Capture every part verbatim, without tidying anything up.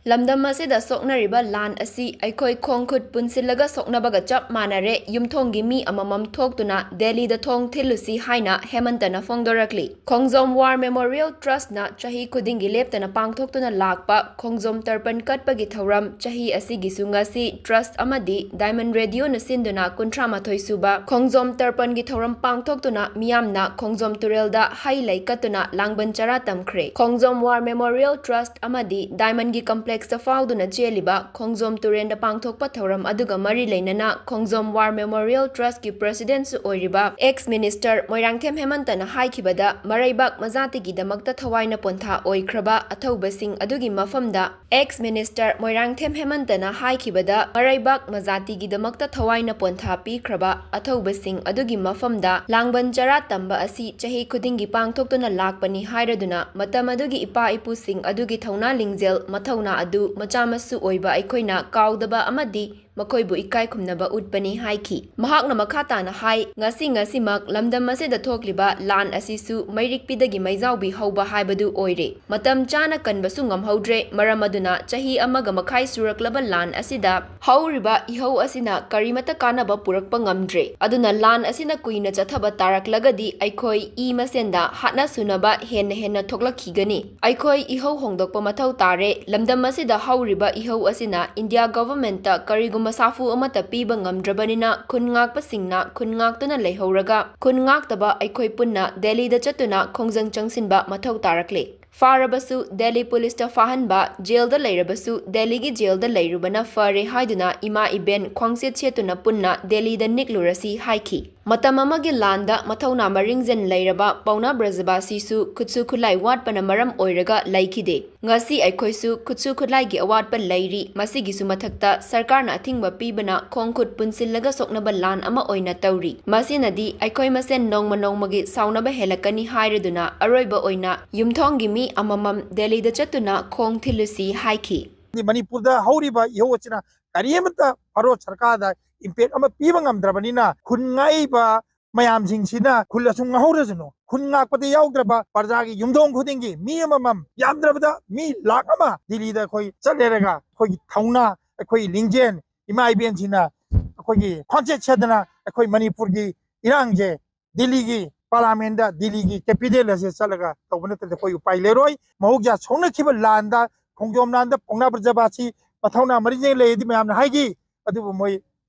ꯂꯝꯗꯝ ꯑꯁꯤꯗ ꯁꯣꯛꯅꯔꯤꯕ ꯂꯥꯟ ꯑꯁꯤ ꯑꯩꯈꯣꯏ ꯈꯣꯡ ꯈꯨꯠ ꯄꯨꯟꯁꯤꯜꯂꯒ ꯁꯣꯛꯅꯕꯒ ꯆꯞ ꯃꯥꯟꯅꯔꯦ, ꯌꯨꯝꯊꯣꯡꯒꯤ ꯃꯤ ꯑꯃꯃꯝ ꯊꯣꯛꯇꯨꯅ ꯗꯦꯜꯂꯤꯗ ꯊꯣꯡ ꯊꯤꯜꯂꯨꯁꯤ ꯍꯥꯏꯅ ꯍꯦꯃꯟꯇꯅ ꯐꯣꯡꯗꯣꯔꯛꯂꯤ꯫ ꯈꯣꯡꯖꯣꯝ ꯋꯥꯔ ꯃꯦꯃꯣꯔꯤꯌꯦꯜ ꯇ꯭ꯔꯁꯠꯅ ꯆꯍꯤ ꯈꯨꯗꯤꯡꯒꯤ ꯂꯦꯞꯇꯅ ꯄꯥꯡꯊꯣꯛꯇꯨꯅ ꯂꯥꯛꯄ ꯈꯣꯡꯖꯣꯝ ꯇꯔꯄꯟ ꯀꯠꯄꯒꯤ ꯊꯧꯔꯝ ꯆꯍꯤ ꯑꯁꯤꯒꯤꯁꯨ ꯉꯁꯤ ꯇ꯭ꯔꯁꯠ ꯑꯃꯗꯤ ꯗꯥꯏꯃꯟ ꯔꯦꯗꯤꯑꯣꯅ ꯁꯤꯟꯗꯨꯅ ꯀꯨꯟꯊ꯭ꯔꯥ ꯃꯥꯊꯣꯏ ꯁꯨꯕ ꯈꯣꯡꯖꯣꯝ ꯇꯔꯄꯟꯒꯤ ꯊꯧꯔꯝ ꯄꯥꯡꯊꯣꯛꯇꯨꯅ ꯃꯤꯌꯥꯝꯅ ꯈꯣꯡꯖꯣꯝ ꯇꯨꯔꯦꯜꯗ ꯍꯩ ꯂꯩ ꯀꯠꯇꯨꯅ ꯂꯥꯡꯕꯟ ꯆꯔꯥ ꯇꯝꯈ꯭ꯔꯦ꯫ ꯈꯣꯡꯖꯣꯝ ꯋꯥꯔ ꯃꯦꯃꯣꯔꯤꯌꯦꯜ ꯇ꯭ꯔꯁꯠ ꯑꯃꯗꯤ ꯗꯥꯏꯃꯟꯒꯤ ꯀꯝꯄ꯭ꯂꯦꯛꯁꯇ ꯐꯥꯎꯗꯨꯅ ꯆꯦꯜꯂꯤꯕ ꯈꯣꯡꯖꯣꯝ ꯇꯨꯔꯦꯜꯗ ꯄꯥꯡꯊꯣꯛꯄ ꯊꯧꯔꯝ ꯑꯗꯨꯒ ꯃꯔꯤ ꯂꯩꯅꯅ ꯈꯣꯡꯖꯣꯝ ꯋꯥꯔ ꯃꯦꯃꯣꯔꯤꯌꯦꯜ ꯇ꯭ꯔꯁꯠꯀꯤ ꯄ꯭ꯔꯦꯁꯤꯗꯦꯟꯠꯁꯨ ꯑꯣꯏꯔꯤꯕ ꯑꯦꯛꯁ ꯃꯤꯅꯤꯁꯇꯔ ꯃꯣꯏꯔꯥꯡꯊꯦꯝ ꯍꯦꯃꯟꯇꯅ ꯍꯥꯏꯈꯤꯕꯗ, ꯃꯔꯩꯕꯥꯛ ꯃꯖꯥꯇꯤꯒꯤꯗꯃꯛꯇ ꯊꯋꯥꯏꯅ ꯄꯣꯟꯊꯥ ꯑꯣꯏꯈ꯭ꯔꯕ ꯑꯊꯧꯕꯁꯤꯡ ꯑꯗꯨꯒꯤ ꯃꯐꯝꯗ ꯑꯦꯛꯁ ꯃꯤꯅꯤꯁꯇꯔ ꯃꯣꯏꯔꯥꯡꯊꯦꯝ ꯍꯦꯃꯟꯇꯅ ꯍꯥꯏꯈꯤꯕꯗ, ꯃꯔꯩꯕꯥꯛ ꯃꯖꯥꯇꯤꯒꯤꯗꯃꯛꯇ ꯊꯋꯥꯏꯅ ꯄꯣꯟꯊꯥ ꯄꯤꯈ꯭ꯔꯕ ꯑꯊꯧꯕꯁꯤꯡ ꯑꯗꯨꯒꯤ ꯃꯐꯝꯗ ꯂꯥꯡꯕꯟ ꯆꯔꯥ ꯇꯝꯕ ꯑꯁꯤ ꯆꯍꯤ ꯈꯨꯗꯤꯡꯒꯤ ꯄꯥꯡꯊꯣꯛꯇꯨꯅ ꯂꯥꯛꯄꯅꯤ ꯍꯥꯏꯔꯗꯨꯅ, ꯃꯇꯝ ꯑꯗꯨꯒꯤ ꯏꯄꯥ ꯏꯄꯨꯁꯤꯡ ꯑꯗꯨꯒꯤ ꯊꯧꯅꯥ ꯂꯤꯡꯖꯦꯜ ꯃꯊꯧꯅꯥ ꯑꯗꯨ ꯃꯆꯥ ꯃꯁꯨ ꯑꯣꯏꯕ ꯑꯩꯈꯣꯏꯅ ꯀꯥꯎꯗꯕ ꯑꯃꯗꯤ ꯃꯈꯣꯏꯕꯨ ꯏꯀꯥꯏ ꯈꯨꯝꯅꯕ ꯎꯠꯄꯅꯤ ꯍꯥꯏꯈꯤ꯫ ꯃꯍꯥꯛꯅ ꯃꯈꯥ ꯇꯥꯅ ꯍꯥꯏ, ꯉꯁꯤ ꯉꯁꯤꯃꯛ ꯂꯝꯗꯝ ꯑꯁꯤꯗ ꯊꯣꯛꯂꯤꯕ ꯂꯥꯟ ꯑꯁꯤꯁꯨ ꯃꯩꯔꯤꯛꯄꯤꯗꯒꯤ ꯃꯩꯖꯥꯎꯕꯤ ꯍꯧꯕ ꯍꯥꯏꯕꯗꯨ ꯑꯣꯏꯔꯦ꯫ ꯃꯇꯝ ꯆꯥꯅ ꯀꯟꯕꯁꯨ ꯉꯝꯍꯧꯗ꯭ꯔꯦ꯫ ꯃꯔꯝ ꯑꯗꯨꯅ ꯆꯍꯤ ꯑꯃꯒ ꯃꯈꯥꯏ ꯁꯨꯔꯛꯂꯕ ꯂꯥꯟ ꯑꯁꯤꯗ ꯍꯧꯔꯤꯕ ꯏꯍꯧ ꯑꯁꯤꯅ ꯀꯔꯤꯃꯠꯇ ꯀꯥꯟꯅꯕ ꯄꯨꯔꯛꯄ ꯉꯝꯗ꯭ꯔꯦ꯫ ꯑꯗꯨꯅ ꯂꯥꯟ ꯑꯁꯤꯅ ꯀꯨꯏꯅ ꯆꯠꯊꯕ ꯇꯥꯔꯛꯂꯒꯗꯤ ꯑꯩꯈꯣꯏ ꯏ ꯃꯁꯦꯟꯗ ꯍꯥꯠꯅ ꯁꯨꯅꯕ ꯍꯦꯟꯅ ꯍꯦꯟꯅ ꯊꯣꯛꯂꯛꯈꯤꯒꯅꯤ꯫ ꯑꯩꯈꯣꯏ ꯏꯍꯧ ꯍꯣꯡꯗꯣꯛꯄ ꯃꯊꯧ ꯇꯥꯔꯦ꯫ ꯂꯝꯗꯝ ꯑꯁꯤꯗ ꯍꯧꯔꯤꯕ ꯏꯍꯧ ꯑꯁꯤꯅ ꯏꯟꯗꯤꯌꯥ ꯒꯚꯔꯟꯃꯦꯟꯠꯇ ꯀꯔꯤꯒꯨꯝꯕ ꯁꯥꯐꯨ ꯑꯃꯠꯇ ꯄꯤꯕ ꯉꯝꯗ꯭ꯔꯕꯅꯤꯅ, ꯈꯨꯟ ꯉꯥꯛꯄꯁꯤꯡꯅ ꯈꯨꯟ ꯉꯥꯛꯇꯨꯅ ꯂꯩꯍꯧꯔꯒ, ꯈꯨꯟ ꯉꯥꯛꯇꯕ ꯑꯩꯈꯣꯏ ꯄꯨꯟꯅ ꯗꯦꯜꯂꯤꯗ ꯆꯠꯇꯨꯅ ꯈꯣꯡꯖꯪ ꯆꯪꯁꯤꯟꯕ ꯃꯊꯧ ꯇꯥꯔꯛꯂꯦ꯫ ꯐꯥꯔꯕꯁꯨ ꯗꯦꯜꯂꯤ ꯄꯨꯂꯤꯁꯇ ꯐꯥꯍꯟꯕ, ꯖꯦꯜꯗ ꯂꯩꯔꯕꯁꯨ ꯗꯦꯜꯂꯤꯒꯤ ꯖꯦꯜꯗ ꯂꯩꯔꯨꯕꯅ ꯐꯔꯦ ꯍꯥꯏꯗꯨꯅ ꯏꯃꯥ ꯏꯕꯦꯟ ꯈ꯭ꯋꯥꯡꯁꯦꯠ ꯁꯦꯠꯇꯨꯅ ꯄꯨꯟꯅ ꯗꯦꯜꯂꯤꯗ ꯅꯤꯛꯂꯨꯔꯁꯤ ꯍꯥꯏꯈꯤ꯫ ꯃꯇꯝ ꯑꯃꯒꯤ ꯂꯥꯟꯗ ꯃꯊꯧꯅꯥ ꯃꯔꯤꯡꯖꯟ ꯂꯩꯔꯕ ꯄꯥꯎꯅꯥ ꯕ꯭ꯔꯖꯕꯥꯁꯤꯁꯨ ꯈꯨꯠꯁꯨ ꯈꯨꯠꯂꯥꯏ ꯋꯥꯠꯄꯅ ꯃꯔꯝ ꯑꯣꯏꯔꯒ ꯂꯩꯈꯤꯗꯦ꯫ ꯉꯁꯤ ꯑꯩꯈꯣꯏꯁꯨ ꯈꯨꯠꯁꯨ ꯈꯨꯠꯂꯥꯏꯒꯤ ꯑꯋꯥꯠꯄ ꯂꯩꯔꯤ꯫ ꯃꯁꯤꯒꯤꯁꯨ ꯃꯊꯛꯇ ꯁꯔꯀꯥꯔꯅ ꯑꯊꯤꯡꯕ ꯄꯤꯕꯅ ꯈꯣꯡ ꯈꯨꯠ ꯄꯨꯟꯁꯤꯜꯂꯒ ꯁꯣꯛꯅꯕ ꯂꯥꯟ ꯑꯃ ꯑꯣꯏꯅ ꯇꯧꯔꯤ꯫ ꯃꯁꯤꯅꯗꯤ ꯑꯩꯈꯣꯏ ꯃꯁꯦꯟ ꯅꯣꯡꯃ ꯅꯣꯡꯃꯒꯤ ꯁꯥꯎꯅꯕ ꯍꯦꯜꯂꯛꯀꯅꯤ ꯍꯥꯏꯔꯗꯨꯅ ꯑꯔꯣꯏꯕ ꯑꯣꯏꯅ ꯌꯨꯝꯊꯣꯡꯒꯤ ꯃꯤ ꯑꯃꯃꯝ ꯗꯦꯜꯂꯤꯗ ꯆꯠꯇꯨꯅ ꯈꯣꯡ ꯊꯤꯜꯂꯨꯁꯤ ꯍꯥꯏꯈꯤ꯫ ꯃꯅꯤꯄꯨꯔꯗ ꯍꯧꯔꯤꯕ ꯏꯍꯧ ꯑꯁꯤꯅ ꯀꯔꯤꯃꯠꯇ ꯚꯥꯔꯠ ꯁꯔꯀꯥꯔꯗ ꯏꯝꯄꯦꯛ ꯑꯃ ꯄꯤꯕ ꯉꯝꯗ꯭ꯔꯕꯅꯤꯅ, ꯈꯨꯟ ꯉꯥꯛꯏꯕ ꯃꯌꯥꯝꯁꯤꯡꯁꯤꯅ ꯈꯨꯜ ꯑꯁꯨꯝ ꯉꯥꯍꯧꯔꯁꯅꯨ, ꯈꯨꯟ ꯉꯥꯛꯄꯗ ꯌꯥꯎꯗ꯭ꯔꯕ ꯄ꯭ꯔꯖꯥꯒꯤ ꯌꯨꯝꯊꯣꯡ ꯈꯨꯗꯤꯡꯒꯤ ꯃꯤ ꯑꯃꯃꯝ, ꯌꯥꯝꯗ꯭ꯔꯕꯗ ꯃꯤ ꯂꯥꯈ ꯑꯃ ꯗꯤꯜꯂꯤꯗ ꯑꯩꯈꯣꯏ ꯆꯠꯂꯦꯔꯒ ꯑꯩꯈꯣꯏꯒꯤ ꯊꯧꯅꯥ, ꯑꯩꯈꯣꯏ ꯂꯤꯡꯖꯦꯜ, ꯏꯃꯥ ꯏꯕꯦꯟꯁꯤꯡꯅ ꯑꯩꯈꯣꯏꯒꯤ ꯈ꯭ꯋꯥꯡꯆꯦꯠ ꯁꯦꯠꯇꯅ ꯑꯩꯈꯣꯏ ꯃꯅꯤꯄꯨꯔꯒꯤ ꯏꯔꯥꯡꯁꯦ ꯗꯤꯜꯂꯤꯒꯤ ꯄꯥꯔꯂꯥꯃꯦꯟꯗ, ꯗꯤꯜꯂꯤꯒꯤ ꯀꯦꯄꯤꯇꯦꯜ ꯑꯁꯦ ꯆꯠꯂꯒ ꯇꯧꯕ ꯅꯠꯇ꯭ꯔꯗꯤ ꯑꯩꯈꯣꯏ ꯎꯄꯥꯏ ꯂꯩꯔꯣꯏ꯫ ꯃꯍꯧꯖꯥ ꯁꯣꯛꯅꯈꯤꯕ ꯂꯥꯟꯗ, ꯈꯣꯡꯖꯣꯝ ꯂꯥꯟꯗ ꯄꯥꯎꯅꯥ ꯕ꯭ꯔꯖꯕꯥꯁꯤ ꯃꯊꯧꯅꯥ ꯃꯔꯤ ꯂꯩ ꯍꯥꯏꯗꯤ ꯃꯌꯥꯝꯅ ꯍꯥꯏꯈꯤ, ꯑꯗꯨꯕꯨ ꯃꯣꯏ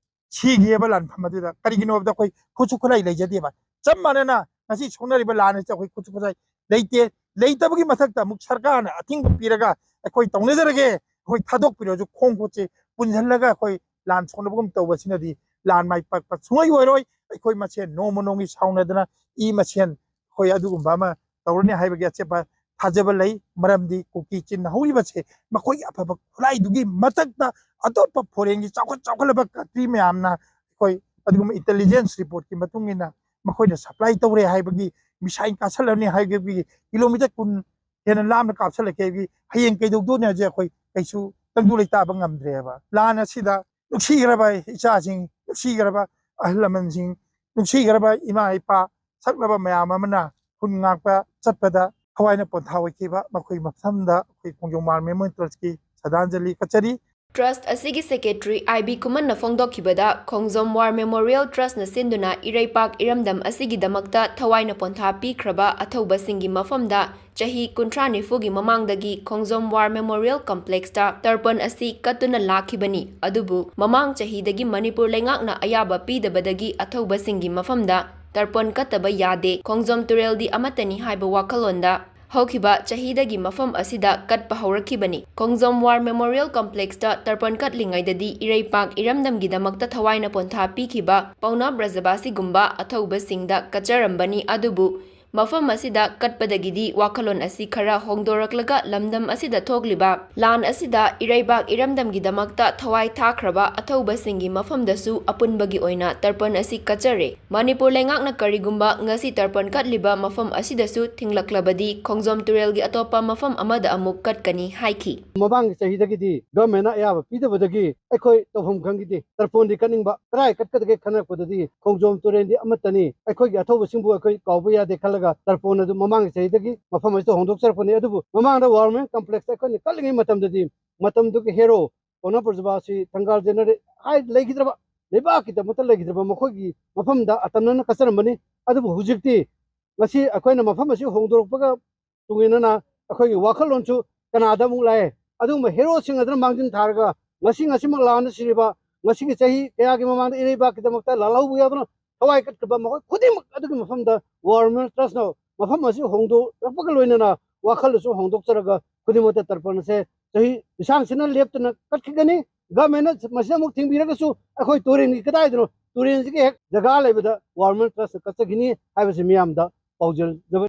ꯁꯤꯈꯤꯑꯕ ꯂꯥꯟꯐꯝ ꯑꯗꯨꯗ꯫ ꯀꯔꯤꯒꯤꯅꯣ ꯍꯥꯏꯕꯗ ꯑꯩꯈꯣꯏ ꯈꯨꯠꯁꯨ ꯈꯨꯠꯂꯥꯏ ꯂꯩꯖꯗꯦꯕ꯫ ꯆꯞ ꯃꯥꯟꯅꯅ ꯉꯁꯤ ꯁꯣꯛꯅꯔꯤꯕ ꯂꯥꯟ ꯑꯁꯤ ꯑꯩꯈꯣꯏ ꯈꯨꯠꯁꯨ ꯈꯨꯠꯂꯥꯏ ꯂꯩꯇꯦ꯫ ꯂꯩꯇꯕꯒꯤ ꯃꯊꯛꯇ ꯑꯃꯨꯛ ꯁꯔꯀꯥꯔꯅ ꯑꯊꯤꯡꯕ ꯄꯤꯔꯒ ꯑꯩꯈꯣꯏ ꯇꯧꯅꯖꯔꯒꯦ, ꯑꯩꯈꯣꯏ ꯊꯥꯗꯣꯛꯄꯤꯔꯁꯨ ꯈꯣꯡ ꯈꯨꯠꯁꯦ ꯄꯨꯟꯁꯤꯜꯂꯒ ꯑꯩꯈꯣꯏ ꯂꯥꯟ ꯁꯣꯛꯅꯕꯒꯨꯝ ꯇꯧꯕꯁꯤꯅꯗꯤ ꯂꯥꯟ ꯃꯥꯏ ꯄꯥꯛꯄ ꯁꯨꯡꯑꯣꯏ ꯑꯣꯏꯔꯣꯏ꯫ ꯑꯩꯈꯣꯏ ꯃꯁꯦꯟ ꯅꯣꯡꯃ ꯅꯣꯡꯃꯒꯤ ꯁꯥꯎꯅꯗꯅ ꯏ ꯃꯁꯦꯟ ꯑꯩꯈꯣꯏ ꯑꯗꯨꯒꯨꯝꯕ ꯑꯃ ꯇꯧꯔꯅꯤ ꯍꯥꯏꯕꯒꯤ ꯑꯆꯦꯠꯄ ꯊꯥꯖꯕ ꯂꯩ꯫ ꯃꯔꯝꯗꯤ ꯀꯨꯀꯤ ꯆꯤꯟꯅ ꯍꯧꯔꯤꯕꯁꯦ ꯃꯈꯣꯏꯒꯤ ꯑꯐꯕ ꯈꯨꯠꯂꯥꯏꯗꯨꯒꯤ ꯃꯊꯛꯇ ꯑꯇꯣꯞꯄ ꯐꯣꯔꯦꯟꯒꯤ ꯆꯥꯎꯈꯠ ꯆꯥꯎꯈꯠꯂꯕ ꯀꯟꯇ꯭ꯔꯤ ꯃꯌꯥꯝꯅ ꯑꯩꯈꯣꯏ ꯑꯗꯨꯒꯨꯝꯕ ꯏꯟꯇꯦꯂꯤꯖꯦꯟꯁ ꯔꯤꯄꯣꯔꯠꯀꯤ ꯃꯇꯨꯡ ꯏꯟꯅ ꯃꯈꯣꯏꯅ ꯁꯄ꯭ꯂꯥꯏ ꯇꯧꯔꯦ ꯍꯥꯏꯕꯒꯤ, ꯃꯤꯁꯥꯏꯜ ꯀꯥꯞꯁꯜꯂꯅꯤ ꯍꯥꯏꯕꯒꯤ, ꯀꯤꯂꯣꯃꯤꯇꯔ ꯀꯨꯟ ꯍꯦꯟꯅ ꯂꯥꯞꯅ ꯀꯥꯞꯁꯜꯂꯛꯀꯦ ꯍꯥꯏꯕꯒꯤ ꯍꯌꯦꯡ ꯀꯩꯗꯧꯗꯣꯏꯅꯣ ꯍꯥꯏꯁꯦ ꯑꯩꯈꯣꯏ ꯀꯩꯁꯨ ꯇꯪꯗꯨ ꯂꯩꯇꯥꯕ ꯉꯝꯗ꯭ꯔꯦꯕ꯫ ꯂꯥꯟ ꯑꯁꯤꯗ ꯅꯨꯡꯁꯤꯈ꯭ꯔꯕ ꯏꯆꯥꯁꯤꯡ, ꯅꯨꯡꯁꯤꯈ꯭ꯔꯕ ꯑꯍꯜ ꯂꯃꯟꯁꯤꯡ, ꯅꯨꯡꯁꯤꯈ꯭ꯔꯕ ꯏꯃꯥ ꯏꯄꯥ, ꯁꯛꯂꯕ ꯃꯌꯥꯝ ꯑꯃꯅ ꯈꯨꯟ ꯉꯥꯛꯄ ꯆꯠꯄꯗ ꯊꯋꯥꯏꯅ ꯄꯣꯟꯊꯥ ꯑꯣꯏꯈꯤꯕ ꯃꯈꯣꯏ ꯃꯐꯝꯗ ꯑꯩꯈꯣꯏ ꯈꯣꯡꯖꯣꯝ ꯋꯥꯔ ꯃꯦꯃꯣꯔꯤꯌꯦꯜ ꯇ꯭ꯔꯁꯀꯤ ꯁ꯭ꯔꯗꯥꯟꯖꯂꯤ ꯀꯠꯆꯔꯤ꯫ ꯇ꯭ꯔꯁꯠ ꯑꯁꯤꯒꯤ ꯁꯦꯀ꯭ꯔꯦꯇꯔꯤ ꯑꯥꯏ ꯕꯤ ꯈꯨꯃꯟꯅ ꯐꯣꯡꯗꯣꯛꯈꯤꯕꯗ, ꯈꯣꯡꯖꯣꯝ ꯋꯥꯔ ꯃꯦꯃꯣꯔꯤꯌꯦꯜ ꯇ꯭ꯔꯁꯠꯅ ꯁꯤꯟꯗꯨꯅ ꯏꯔꯩꯄꯥꯛ ꯏꯔꯝꯗꯝ ꯑꯁꯤꯒꯤꯗꯃꯛꯇ ꯊꯋꯥꯏꯅ ꯄꯣꯟꯊꯥ ꯄꯤꯈ꯭ꯔꯕ ꯑꯊꯧꯕꯁꯤꯡꯒꯤ ꯃꯐꯝꯗ ꯆꯍꯤ ꯀꯨꯟꯊ꯭ꯔꯥ ꯅꯤꯐꯨꯒꯤ ꯃꯃꯥꯡꯗꯒꯤ ꯈꯣꯡꯖꯣꯝ ꯋꯥꯔ ꯃꯦꯃꯣꯔꯤꯌꯦꯜ ꯀꯝꯄ꯭ꯂꯦꯛꯁꯇ ꯇꯔꯄꯟ ꯑꯁꯤ ꯀꯠꯇꯨꯅ ꯂꯥꯛꯈꯤꯕꯅꯤ꯫ ꯑꯗꯨꯕꯨ ꯃꯃꯥꯡ ꯆꯍꯤꯗꯒꯤ ꯃꯅꯤꯄꯨꯔ ꯂꯩꯉꯥꯛꯅ ꯑꯌꯥꯕ ꯄꯤꯗꯕꯗꯒꯤ ꯑꯊꯧꯕꯁꯤꯡꯒꯤ ꯃꯐꯝꯗ ꯇꯔꯄꯟ ꯀꯠꯇꯕ ꯌꯥꯗꯦ, ꯈꯣꯡꯖꯣꯝ ꯇꯨꯔꯦꯜꯗꯤ ꯑꯃꯠꯇꯅꯤ ꯍꯥꯏꯕ ꯋꯥꯈꯜꯂꯣꯟꯗ ꯍꯧꯈꯤꯕ ꯆꯍꯤꯗꯒꯤ ꯃꯐꯝ ꯑꯁꯤꯗ ꯀꯠꯄ ꯍꯧꯔꯛꯈꯤꯕꯅꯤ꯫ ꯈꯣꯡꯖꯣꯝ ꯋꯥꯔ ꯃꯦꯃꯣꯔꯤꯌꯦꯜ ꯀꯝꯄ꯭ꯂꯦꯛꯁꯇ ꯇꯔꯄꯟ ꯀꯠꯂꯤꯉꯩꯗꯗꯤ ꯏꯔꯩꯄꯥꯛ ꯏꯔꯝꯗꯝꯒꯤꯗꯃꯛꯇ ꯊꯋꯥꯏꯅ ꯄꯣꯟꯊꯥ ꯄꯤꯈꯤꯕ ꯄꯥꯎꯅꯥ ꯕ꯭ꯔꯖꯕꯥꯁꯤꯒꯨꯝꯕ ꯑꯊꯧꯕꯁꯤꯡꯗ ꯀꯠꯆꯔꯝꯕꯅꯤ꯫ ꯑꯗꯨꯕꯨ ꯃꯐꯝ ꯑꯁꯤꯗ ꯀꯠꯄꯗꯒꯤꯗꯤ ꯋꯥꯈꯜꯂꯣꯟ ꯑꯁꯤ ꯈꯔ ꯍꯣꯡꯗꯣꯔꯛꯂꯒ ꯂꯝꯗꯝ ꯑꯁꯤꯗ ꯊꯣꯛꯂꯤꯕ ꯂꯥꯟ ꯑꯁꯤꯗ ꯏꯔꯩꯕꯥꯛ ꯏꯔꯝꯗꯝꯒꯤꯗꯃꯛꯇ ꯊꯋꯥꯏ ꯊꯥꯈ꯭ꯔꯕ ꯑꯊꯧꯕꯁꯤꯡꯒꯤ ꯃꯐꯝꯗꯁꯨ ꯑꯄꯨꯟꯕꯒꯤ ꯑꯣꯏꯅ ꯇꯔꯄꯟ ꯑꯁꯤ ꯀꯠꯆꯔꯦ꯫ ꯃꯅꯤꯄꯨꯔ ꯂꯩꯉꯥꯛꯅ ꯀꯔꯤꯒꯨꯝꯕ ꯉꯁꯤ ꯇꯔꯄꯟ ꯀꯠꯂꯤꯕ ꯃꯐꯝ ꯑꯁꯤꯗꯁꯨ ꯊꯤꯡꯂꯛꯂꯕꯗꯤ ꯈꯣꯡꯖꯣꯝ ꯇꯨꯔꯦꯜꯒꯤ ꯑꯇꯣꯞꯄ ꯃꯐꯝ ꯑꯃꯗ ꯑꯃꯨꯛ ꯀꯠꯀꯅꯤ ꯍꯥꯏꯈꯤ꯫ ꯃꯃꯥꯡꯒꯤ ꯆꯍꯤꯗꯒꯤꯗꯤ ꯒꯚꯔꯟꯃꯦꯟꯅ ꯑꯌꯥꯕ ꯄꯤꯗꯕꯗꯒꯤ ꯑꯩꯈꯣꯏ ꯇꯧꯐꯝ ꯈꯪꯈꯤꯗꯦ꯫ ꯇꯔꯄꯣꯟꯗꯤ ꯀꯠꯅꯤꯡꯕ, ꯀꯗꯥꯏ ꯀꯠꯀꯗꯒꯦ ꯈꯟꯅꯔꯛꯄꯗꯗꯤ ꯈꯣꯡꯖꯣꯝ ꯇꯨꯔꯦꯜꯗꯤ ꯑꯃꯠꯇꯅꯤ, ꯑꯩꯈꯣꯏꯒꯤ ꯑꯊꯧꯕꯁꯤꯡꯕꯨ ꯑꯩꯈꯣꯏ ꯀꯥꯎꯕ ꯌꯥꯗꯦ ꯈꯜꯂꯒ ꯇꯔꯄꯣꯟ ꯑꯗꯨ ꯃꯃꯥꯡꯒꯤ ꯆꯍꯤꯗꯒꯤ ꯃꯐꯝ ꯑꯁꯤꯗ ꯍꯣꯡꯗꯣꯛꯆꯔꯛꯄꯅꯤ꯫ ꯑꯗꯨꯕꯨ ꯃꯃꯥꯡꯗ ꯋꯥꯔ ꯃꯦꯃꯣꯔꯤꯌꯦꯜ ꯀꯝꯄ꯭ꯂꯦꯛꯁꯇ ꯑꯩꯈꯣꯏꯅ ꯀꯠꯂꯤꯉꯩ ꯃꯇꯝꯗꯗꯤ ꯃꯇꯝꯗꯨꯒꯤ ꯍꯦꯔꯣ ꯄꯥꯎꯅꯥ ꯄ꯭ꯔꯖꯕꯥꯁꯤ ꯊꯪꯒꯥꯜ ꯖꯦꯅꯔꯦꯜ ꯍꯥꯏ ꯂꯩꯈꯤꯗ꯭ꯔꯕ, ꯂꯩꯕꯥꯛꯀꯤꯗꯃꯛꯇ ꯂꯩꯈꯤꯗ꯭ꯔꯕ ꯃꯈꯣꯏꯒꯤ ꯃꯐꯝꯗ ꯑꯇꯝꯅꯅ ꯀꯠꯆꯔꯝꯕꯅꯤ꯫ ꯑꯗꯨꯕꯨ ꯍꯧꯖꯤꯛꯇꯤ ꯉꯁꯤ ꯑꯩꯈꯣꯏꯅ ꯃꯐꯝ ꯑꯁꯤ ꯍꯣꯡꯗꯣꯔꯛꯄꯒ ꯇꯨꯡ ꯏꯟꯅꯅ ꯑꯩꯈꯣꯏꯒꯤ ꯋꯥꯈꯜꯂꯣꯟꯁꯨ ꯀꯅꯥꯗ ꯑꯃꯨꯛ ꯂꯥꯛꯑꯦ? ꯑꯗꯨꯒꯨꯝꯕ ꯍꯦꯔꯣꯁꯤꯡ ꯑꯗꯨꯅ ꯃꯥꯡꯖꯤꯟ ꯊꯥꯔꯒ ꯉꯁꯤ, ꯉꯁꯤꯃꯛ ꯂꯥꯟꯗ ꯁꯤꯔꯤꯕ, ꯉꯁꯤꯒꯤ ꯆꯍꯤ ꯀꯌꯥꯒꯤ ꯃꯃꯥꯡꯗ ꯏꯔꯩꯕꯥꯛꯀꯤꯗꯃꯛꯇ ꯂꯥꯜꯍꯧꯕ ꯌꯥꯎꯗꯨꯅ ꯊꯋꯥꯏ ꯀꯠꯈ꯭ꯔꯕ ꯃꯈꯣꯏ ꯈꯨꯗꯤꯡꯃꯛ ꯑꯗꯨꯒꯤ ꯃꯐꯝꯗ ꯋꯥꯔ ꯃꯦꯃꯣꯔꯤꯌꯦꯜ ꯇ꯭ꯔꯁꯅ ꯃꯐꯝ ꯑꯁꯤ ꯍꯣꯡꯗꯣꯔꯛꯄꯒ ꯂꯣꯏꯅꯅ ꯋꯥꯈꯜꯗꯁꯨ ꯍꯣꯡꯗꯣꯛꯆꯔꯒ ꯈꯨꯗꯤꯡꯃꯛꯇ ꯇꯔꯄꯟ ꯑꯁꯦ ꯆꯍꯤ ꯂꯤꯁꯥꯡꯁꯤꯟꯅ ꯂꯦꯞꯇꯅ ꯀꯠꯈꯤꯒꯅꯤ꯫ ꯒꯚꯔꯟꯃꯦꯟꯅ ꯃꯁꯤꯗ ꯑꯃꯨꯛ ꯊꯤꯡꯕꯤꯔꯒꯁꯨ ꯑꯩꯈꯣꯏ ꯇꯨꯔꯦꯜꯒꯤ ꯀꯗꯥꯏꯗꯅꯣ, ꯇꯨꯔꯦꯜꯁꯤꯒꯤ ꯍꯦꯛ ꯖꯒꯥ ꯂꯩꯕꯗ ꯋꯥꯔ ꯃꯦꯃꯣꯔꯤꯌꯦꯜ ꯇ꯭ꯔꯁꯅ ꯀꯠꯆꯈꯤꯅꯤ ꯍꯥꯏꯕꯁꯤ ꯃꯤꯌꯥꯝꯗ ꯄꯥꯎꯖꯦꯜꯖꯕ